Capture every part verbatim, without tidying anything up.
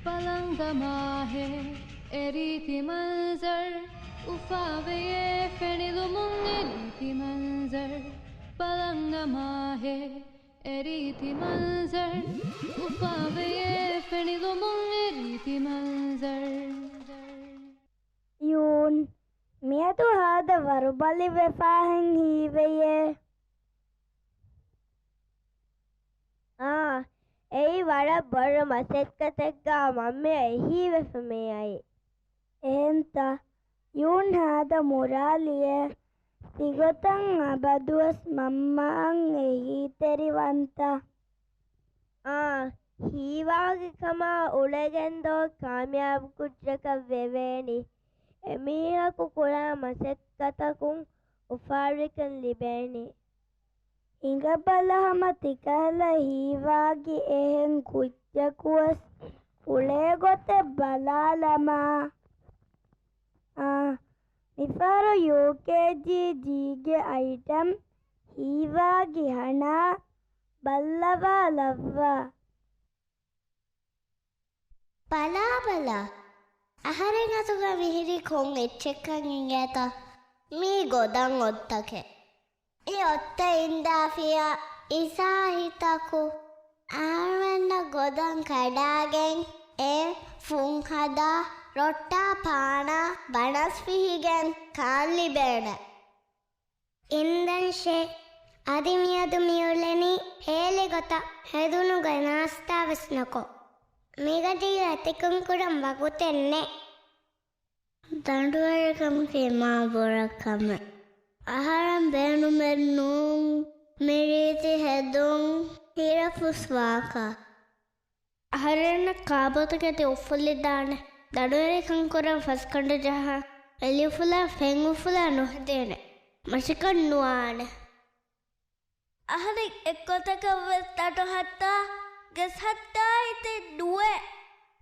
ބަލަން ދަމާހޭ އެ ރީތި މަންޒަރު، އުފާވެޔޭ ފެނިލުމުން އެ ރީތި މަންޒަރު. ބަލަން ދަމާހޭ އެ ރީތި މަންޒަރު، އުފާވެޔޭ ފެނިލުމުން އެ ރީތި މަންޒަރު. ޔޫން، މިއަދު ހާދަ ވަރުބަލިވެފާހެން ހީވެޔޭ. އާ، އެއީ ވަރަށް ބޮޑު މަސައްކަތެއްގަ މަންމަ އެހީވެފަ މިއައީ. އެހެންތަ؟ ޔޫން ހާދަ މުރާލިއޭ. ތިގޮތަށް އަބަދުވެސް މަންމައަށް އެހީތެރިވަންތަ؟ އާ، ހީވާގި ކަމާ އުޅެގެންދޯ ކާމިޔާބު ކުއްޖަކަށް ވެވޭނީ. އެމީހަކު ކުރާ މަސައްކަތަކުން އުފާވެރިކަން ލިބޭނީ. ހިނގަބަލަ ހަމަ ތިކަހަލަ ހީވާގި އެހެން ކުއްޖަކުވެސް އުޅޭ ގޮތެއް ބަލާލަމާ. އާ، މިފަހަރު ޔޫކޭޖީ ޖީގެ އައިޓަމް ހީވާގި ހަނާ ބައްލަވާލައްވާ. ބަލާބަލަ، އަހަރެން އަތުގަ މިހިރީ ކޮން އެއްޗެއްކަން އިނގޭތަ؟ މީ ގޮދަން އޮށްތަކެއް. އެ އޮށްތައް އިންދާފިޔާ އިސާހިތަކު އަހަރުމެންނަށް ގޮދަން ކަޑާގެން އެ ފުން ހަދާ ރޮއްޓާ ޕާނާ ބަނަސް ފިހިގެން ކާން ލިބޭނެ. އިންދަންށޭ، އަދި މިއަދު މިއުޅެނީ ހޭލި ގޮތަށް ހެދުނު ގޮތް ނާސްތާވެސް ނުކޮށް. މިގަޑީގަ ތިކަން ކުރަން ވަގުތެއް ނެތް. ދަނޑުވެރިކަމަކީ މާ ބުރަ ކަމެއް. އަހަރެން ބޭނުމެއް ނޫން މި ރީތި ހެދުން ހިރަފުސް ވާކަށް. އަހަރެންނަށް ކާބޯތަކެތި އުފުލިދާނެ. ދަނޑުވެރިކަން ކުރަން ފަސްގަނޑު ޖަހާ، އެލި އުފުލާ ފެން އުފުލާ ނުހެދޭނެ. މަށަކަށް ނުވާނެ. އަހަރެން އެއްގޮތަކަށް ވެސް ދަނޑު ހައްދާ، ގެސް ހައްދާ ހިތެއް ނުވޭ.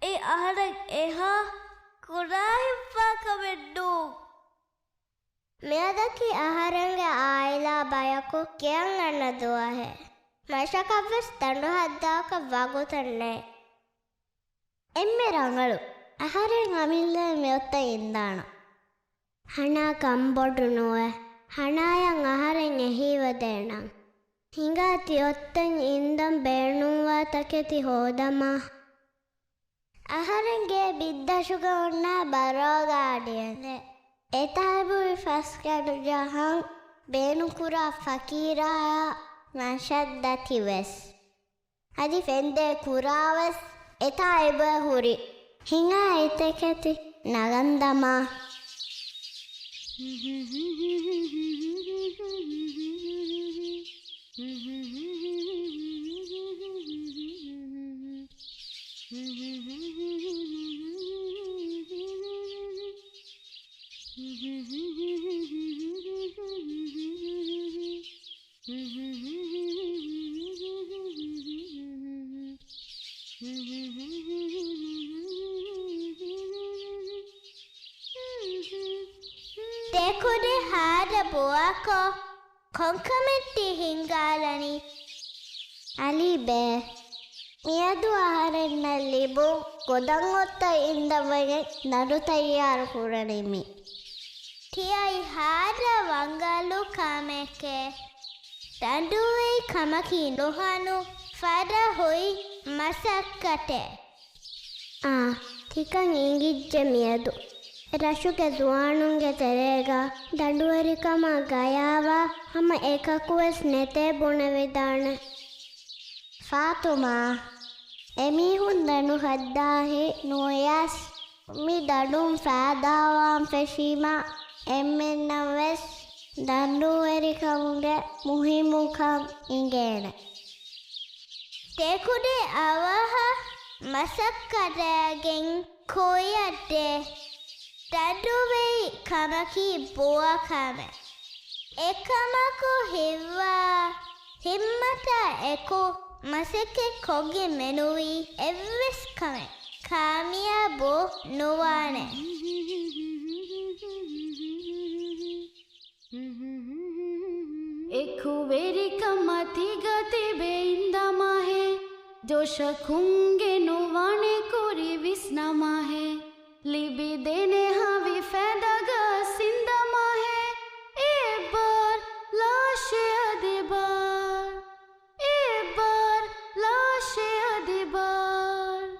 އެ އަހަރެން އެހާ ކުރާ ހިތްވާ ކަމެއް ނޫން. މިއަދަކީ އަހަރެންގެ އާއިލާ ބަޔަކު ގެއަށް އަންނަ ދުވަހެއް. މަށަކަށް ވެސް ދަނޑު ހައްދާކަށް ވަގުތެއް ނެތް. އެންމެ ރަނގަޅު. އަހަރެން އަމިއްލައަށް މިއޮށްތައް އިންދާނަން. ހަނާ ކަންބޮޑު ނުވޭ. ހަނާޔަށް އަހަރެން އެހީވެދޭނަން. ހިނގާ ތި އޮށްތައް އިންދަން ބޭނުންވާ ތަކެތި ހޯދަމާ. އަހަރެން ގޭ ބިއްދަށުގަ އޮންނާ ބަރޯގާ އަޑިއެޅޭ. އެތާއިބުވި ފަސްގަނޑު ޖަހަން ބޭނުންކުރާ ފަޤީރާޔާ މަށަށް ދަތިވެސް. އަދި ފެންދޭ ކުރާވެސް އެތާއިބުއެއް ހުރި. ހިނގާ އެތަކެތި ނަގަންދަމާ. ދެކުޑި ހާދަ ބޯއަކޯ ކޮންކަމެއް ތި ހިނގާލަނީ؟ އަލީބޭ. މިއަދު އަހަރެންނަށް ލިބުން ގޮދަން އޮށްތައް އިންދަވަން ދަނޑު ތައްޔާރު ކުރަނީ މި. ތިޔައީ ހާދަ ވަނގަޅު ކަމެކޭ. ދަނޑުވެރި ކަމަކީ ނުހަނު ފަރަހު މަސައްކަތެއް. އާ، ތިކަން އެނގިއްޖެ މިއަދު. ރަށުގެ ޒުވާނުންގެ ތެރޭގަ ދަނޑުވެރިކަމާ ގަޔާވާ ހަމަ އެކަކުވެސް ނެތޭ ބުނެވިދާނެ. ފާތުމާ، އެމީހުން ދަނޑު ހައްދާހި ނުވިޔަސް، މި ދަނޑުން ފައިދާވާން ފެށީމާ، އެންމެންނަށް ވެސް ދަނޑުވެރިކަމުގެ މުހިއްމުކަން އިނގޭނެ. ދެކުޑި އަވަހަށް މަސައްކަތްގެން ކުއްޔަށްދޭ. ދަނޑުވެރި ކަމަކީ ބޯ ކަމެއް. އެކަމަކު ހިތްވާ ހިތްމަތާ އެކު މަސައްކަތް ކޮށްގެން މެނުވީ އެއްވެސް ކަމެއް ކާމިޔާބު ނުވާނެ. އެކުވެރިކަމަށް ތިގަ ތިބެ އިންދަމާހޭ، ޖޯޝަކުންގެ ނުވާނެ ކުރި ނަމަހެއް، ލިބިދޭނެ ހަވި ފަދަގަ ސިނދަމަހެއް، އެއްބާރް ލާށެ އަދިބާރް، އެއްބާރް ލާށެ އަދިބާރް.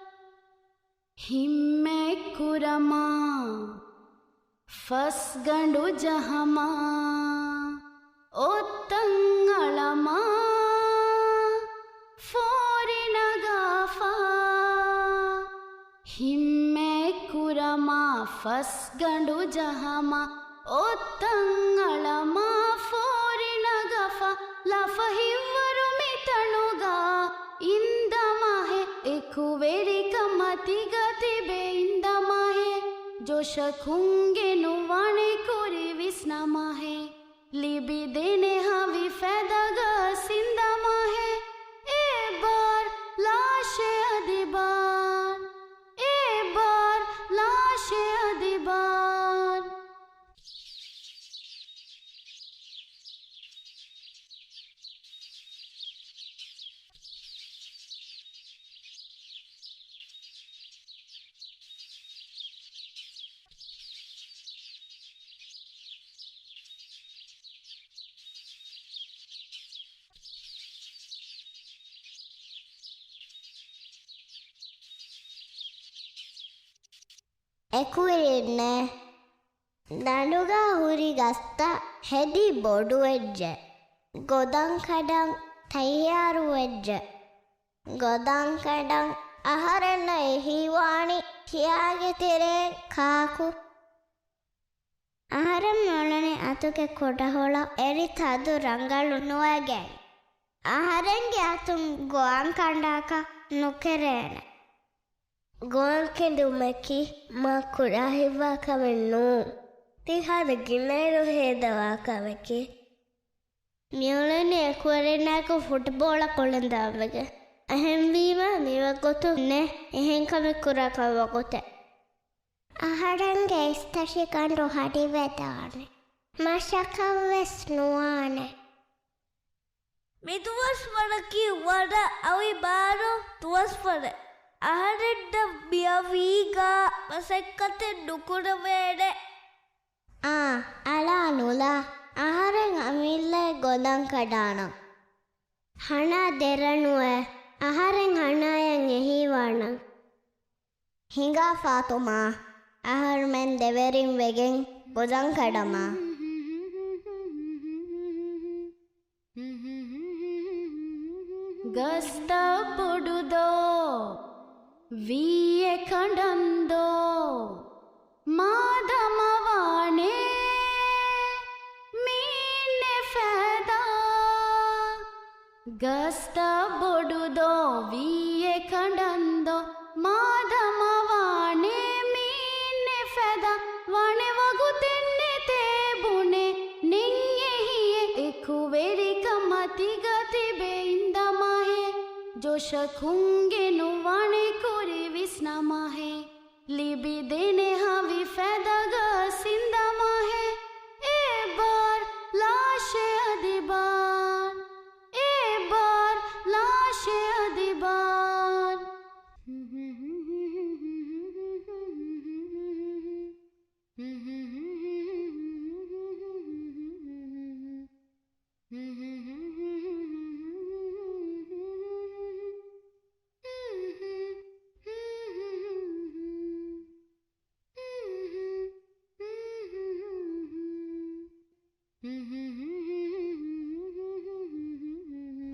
ހިންމެއް ކުރަމާ، ފަސްގަނޑު ޖަހަމާ، އޮއްތަން އަޅަމާ، ފޯރި ނަގާފާ. ހިންމެއް ކުރަމާ، ފަސްގަނޑު ޖަހަމާ، އޮއްތަން އަޅަމާ، ފޯރި ނަގާފާ. ލަފަ ހިތްވަރު މިތަނުގަ އިންދަމަހެއް، އެކުވެރިކަމަށް ތިގަ ތިބެ އިންދަމަހެއް، ޖޯޝަކުންގެ ނުވާނެ ކުރި ވިސްނަމަހެއް. ލިބިދޭނެ ހަވި ފަދަގަ ސިނދަމަހެއް، އެއްބާރް ލާށެ އަދިބާރް، އެއްބާރް ލާށެ އަދިބާރް. އެކުވެރިންނޭ. ދަނޑުގަ ހުރި ގަސްތައް ހެދި ބޮޑުވެއްޖެ. ގޮދަން ކަޑަން ތައްޔާރުވެއްޖެ. ގޮދަން ކަޑަން އަހަރެންނަށް އެހީވާނީ ކިޔާގެ ތެރެއިން ކާކު؟ އަހަރެން މިއުޅެނީ އަތުގެ ކުޑަހޮޅަށް އެރި ތަދު ރަނގަޅު ނުވެގެން. އަހަރެންގެ އަތުން ގޮވަން ކަނޑާކަށް ނުކެރޭނެ. ގޯލް ކެނޑުމަކީ މާ ކުރާ ހިތްވާ ކަމެއް ނޫން. ތި ހަރަ ގިނައިރު ހޭދަވާ ކަމެކޭ. މިއުޅެނީ އެކުވެރިންނާއެކު ފުޓްބޯޅަ ކުޅެން ދާންވެގެން. އެހެންވީމަ މިވަގުތު ނެތް އެހެން ކަމެއް ކުރާކަށް ވަގުތެއް. އަހަރެންގެ އިސްތަށިގަނޑު ހަޑިވެދާނެ. މަށަކަށްވެސް ނުވާނެ. މިދުވަސްވަރަކީ ވަރަށް އަވި ބާރު ދުވަސްވަރެއް. އަހަރެންނަށް މިއަވީގާ މަސައްކަތެއް ނުކުރެވޭނެ. އާ، އަޅާ ނުލާ، އަހަރެން އަމިއްލައަށް ގޮދަން ކަޑާނަން. ހަނާ ދެރަނުވެ، އަހަރެން ހަނާޔަށް އެހީވާނަން. ހިނގާ ފާތުމާ، އަހަރުމެން ދެވެރިން ވެގެން ގޮދަން ކަޑަމާ. ގަސްތައް ބޮޑުދޯ، ވީއެއް ކަނޑަންދޯ، މާދަމަވާނޭ މީނެ ފައިދާ. ގަސްތައް ބޮޑުދޯ، ވީއެއް ކަނޑަންދޯ، މާދަމަވާނޭ މީނެ ފައިދާ. ވާނެ ވަގުތެއް ނެތޭ ބުނެ، ނެތް އެހީއެއް އެކުވެރިކަމަށް ތިގަ ތިބެ އިންދަމަހެއް. ޖޯޝަކުންގެ ނުވާނެ ކުރި ވިސްނަމަހެއް. ލިބިދޭނެ ހަވި ފަދަގަ ސިނދަމަހެއް. އެއްބާރް ލާށެ އަދިބާރް، އެއްބާރް ލާށެ އަދިބާރް.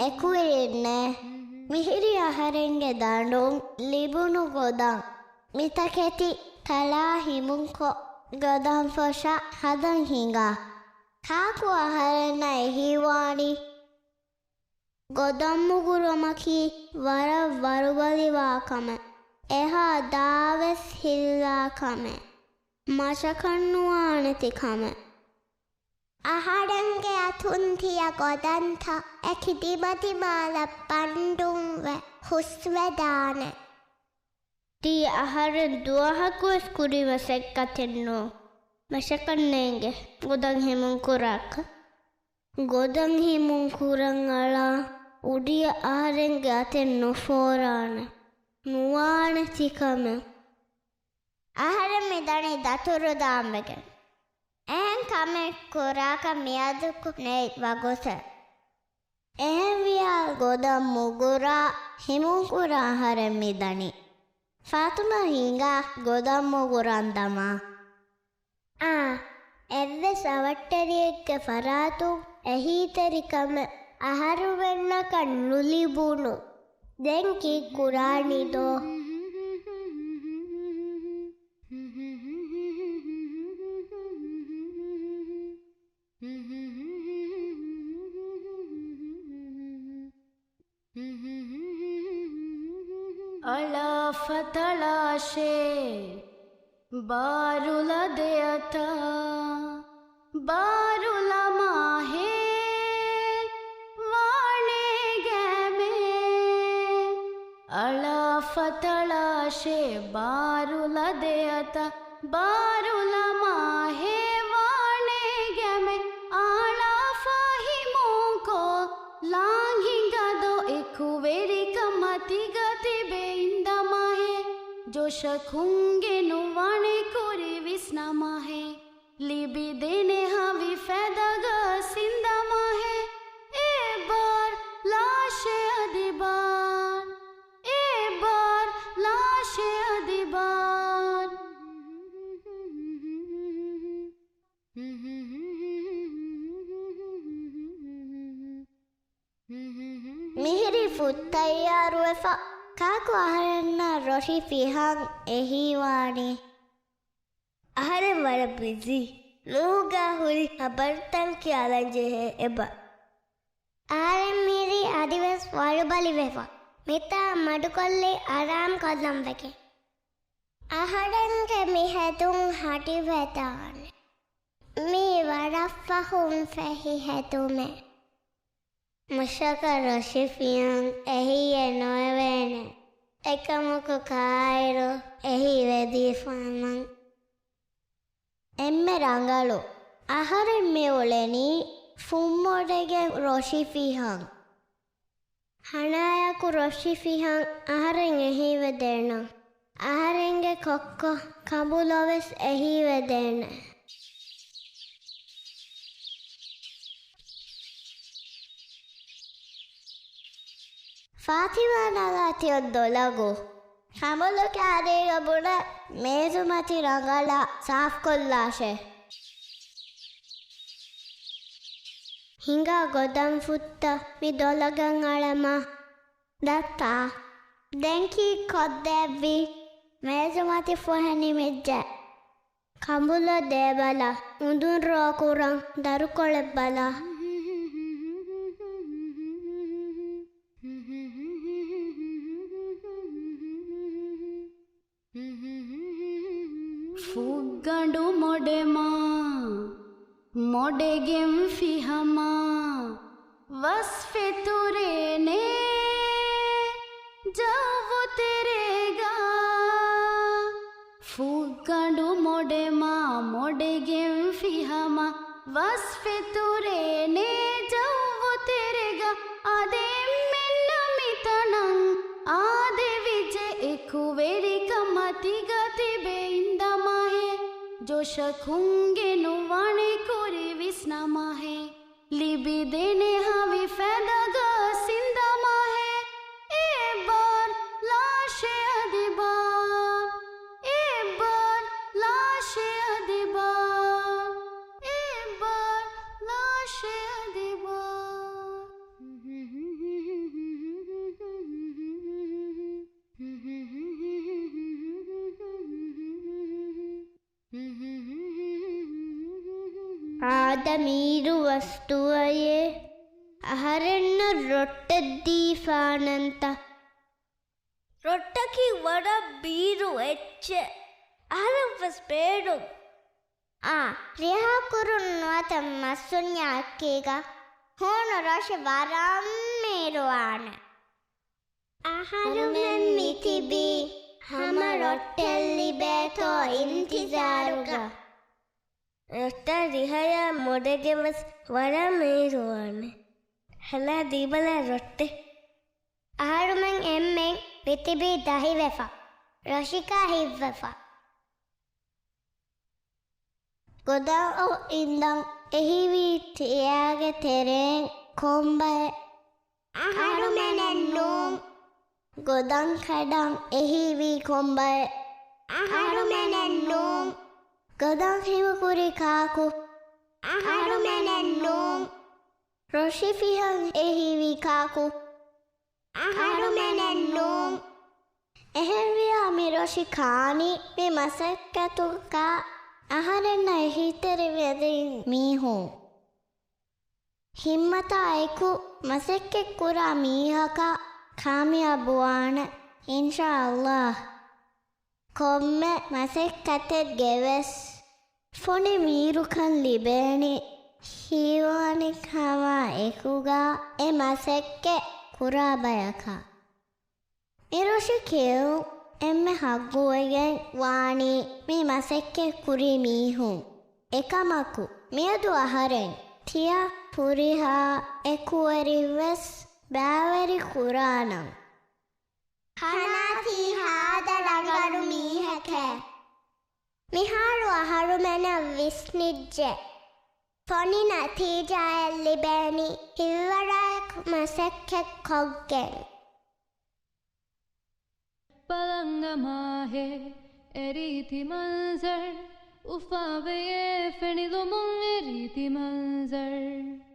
އެކުވެރިންނޭ، މިހިރީ އަހަރެންގެ ދަނޑުން ލިބުނު ގޮދަން. މިތަކެތި ތަޅާ ހިމުންކޮށް، ގޮދަން ފޮށާ ހަދަން ހިނގާ. ކާކު އަހަރެންނަށް އެހީވާނީ؟ ގޮދަން މުގުރުމަކީ ވަރަށް ވަރުބަލިވާ ކަމެއް. އެހާ ދާވެސް ހިއްލާ ކަމެއް. މަށަކަށް ނުވާނެތި ކަމެއް. އަހަރެންގެ އަތުން ތިޔަ ގޮދަންތައް އެކި ދިމަދިމާލަށް ބަންޑުންވެ ހުސްވެދާނެ. ތީ އަހަރެން ދުވަހަކުވެސް ކުރި މަސައްކަތެއް ނޫން. މަށަކަށް ނޭނގެ ގޮދަން ހިމުން ކުރާކަށް. ގޮދަން ހިމުން ކުރަން އަޅާ އުޑިއަށް އަހަރެންގެ އަތެއް ނުފޯރާނެ. ނުވާނެ ތިކަމެއް. އަހަރެން މި ދަނީ ދަތުރުދާންވެގެން. އެހެން ކަމެއް ކުރާކަށް މިއަދު ކު-، ނެތް ވަގުތެއް. އެހެންވިޔާ ގޮދަން މުގުރާ ހިމުންކުރާ އަހަރެން މި ދަނީ. ފާތުމާ ހިނގާ ގޮދަން މުގުރަން ދަމާ. އާ، އެއްވެސް އަވަށްޓެރިއެއްގެ ފަރާތުން އެހީތެރިކަމެއް އަހަރުމެންނަކަށް ނުލިބުނު. ދެން ކީއްކުރާނީ ދޯ؟ އަޅާ ފަތަޅާށޭ ބާރުލަދެއަތާ، ބާރުލަމާހޭ ވާނޭ ގައިމޭ. އަޅާ ފަތަޅާށޭ ބާރުލަދެއަތާ، ބާރުލަމާހޭ ވާނޭ ގައިމޭ. އާޅާފާ ހިމުންކޮށް ލާން ހިނގަދޯ އެކުވެރިކަން މަތީގަ ތިބެ އިންދަމާހޭ. ޖޯޝަކުންގެ ނުވަނެ ކުރި ވިސްނަމާހޭ. ލިބިދޭނެ ހަވި ފަދަގަ ސިންދަމާހޭ. އެ ބާރު ލާށޭ އަދި ބާރު، އެ ބާރު ލާށޭ އަދި ބާރު. މިހިރީ ފުށް ތައްޔާރުވެފަ. ކާކު އަހަރެންނާ ރޮށި ފިހާން އެހީވާނީ؟ އަހަރެން ވަރަށް ބިޒީ. ނޫހުގާ ހުރި ޚަބަރުތައް ކިޔާލަން ޖެހޭ އެބަ. އަހަރެން މިހިރީ އަދިވެސް ވަރުބަލިވެފަ. މިތާ މަޑުކޮށްލީ އަރާމް ކޮށްލަން ވެގެން. އަހަރެންގެ މި ހެދުން ހަޑިވެދާނެ. މީ ވަރަށް ފަހުން ފެހި ހެދުމެއް. މަށަކަށް ރޮށި ފިޔަން އެހީއެއް ނޯވޭނެ. އެކަމަކު ކާއިރު އެހީ ވެދީފާމަން. އެންމެ ރަނގަޅު. އަހަރެން މި އުޅެނީ ފުށްމޮޑެގެން ރޮށި ފިހަން. ހަނާޔަކު ރޮށި ފިހަން އަހަރެން އެހީވެދޭނަން. އަހަރެންގެ ކޮއްކޮ ކަނބުލޮވެސް އެހީވެދޭނެ. ފާތިމާ ނަގާ ތިއޮތް ދޮލަގު. ކަނބުލު ކާރީގަ ބުނެ މޭޒުމަތި ރަނގަޅަށް ސާފުކޮށްލާށޭ. ހިނގާ ގޮދަން ފުއްތަ މި ދޮލަގަށް އަޅަމާ. ދައްތާ. ދެން ކީއްކޮށްދެއްވީ؟ މޭޒުމަތި ފޮހެ ނިމިއްޖެ. ކަނބުލަށް ދޭބަލަ، އުނދުން ރޯކުރަން ދަރުކޮޅެއް ބަލަ. ފުއްގަނޑު މޮޑެމާ، މޮޑެގެން ފިހަމާ، ވަސް ފެތުރޭނޭ ޖައްވު ތެރޭގަ. ފުއްގަނޑު މޮޑެމާ، މޮޑެގެން ފިހަމާ، ވަސް ފެތުރޭނޭ ޖައްވު ތެރޭގަ. އާދެ އެންމެންނަށް މިތަނަށް އާދެވިޖެ، އެކުވެރިކަން މަތީގަ ތިބެ އިންދަމާހޭ. ޖޯޝަކުންގެ ނުވަނެ ކުރި ވިސްނަމާހޭ. ލިބިދޭނެ ހަވި ފަދަގަ ސިންދަމާހޭ. އެއްބާރު ލާށޭ އަދި ބާރު، އެއްބާރު ލާށޭ އަދި ބާރު، އެއްބާރު ލާށޭ އަދި ބާރު. އާދަމީރު ވަސްދުވަޔޭ، އަހަރެންނަށް ރޮއްޓެއް ދީފާނަންތަ؟ ރޮއްޓަކީ ވަރަށް ބީރު އެއްޗެއް. އަހަރެން ވެސް ބޭރު. އާ، ރިހާ ކުރުން ނުވަތަ މައްސުންޏާ އެއްކީގަ ހޫނު ރޮށި ވަރަށް މީރުވާނެ. އަހަރުމެން މިތިބީ ހަމަ ރޮއްޓެއް ލިބޭތޯ އިންތިޒާރުގަ. ރޮއްޓާ ރިހާޔާ މޮޑެގެން ވެސް ވަރަށް މީރުވާނެ. ހަނާ ދީބަލަ ރޮއްޓެއް. އަހަރުމެން އެންމެން މިތިބީ ދަހިވެފަ، ރޮށިކާ ހިތްވެފަ. ގޮދަން އޮތް އިންދަން އެހީވީ ތިޔާގެ ތެރެއިން ކޮންބައެއް؟ އަހަރުމެނެއް ނޫން. ގޮދަން ކަޑަން އެހީވީ ކޮންބައެއް؟ އަހަރުމެނެއް ނޫން. ގޮދަން ހިމަކުރީ ކާކު؟ އަހަރުމެނެއް ނޫން. ރޮށި ފިހަން އެހީވީ ކާކު؟ އަހަރުމެނެއް ނޫން. އެހެންވިޔާ މި ރޮށި ކާނީ މި މަސައްކަތުގަ އަހަރެންނަށް އެހީތެރިވެދިން މީހުން. ހިންމަތާ އެކު މަސައްކަތް ކުރާ މީހަކަށް ކާމިޔާބުވާނެ، އިންޝާﷲ. ކޮންމެ މަސައްކަތެއްގެވެސް ފޮނި މީރުކަން ލިބޭނީ ހީވާނެ ކަމާ އެކުގަ އެ މަސައްކަތް ކުރާ ބަޔަކަށް. މި ރޮށި ކެއުން އެންމެ ހައްގުވެގެން ވާނީ މި މަސައްކަތް ކުރި މީހުން. އެކަމަކު، މިއަދު އަހަރެން ތިޔަ ހުރިހާ އެކުވެރިން ވެސް ބައިވެރި ކުރާނަން. ހަނާ ތީ ހާދަ ރަނގަޅު މީހެކޭ. މިހާރު އަހަރުމެނަށް ވިސްނިއްޖެ. ފޮނި ނަތީޖާއެއް ލިބޭނީ ހިތްވަރާއެކު މަސައްކަތް ކޮށްގެން. ބަލަން މާހޭ އެރީތި މަންޒަރު، އުފާވެޔޭ ފެނިލުމުން އެރީތި މަންޒަރު.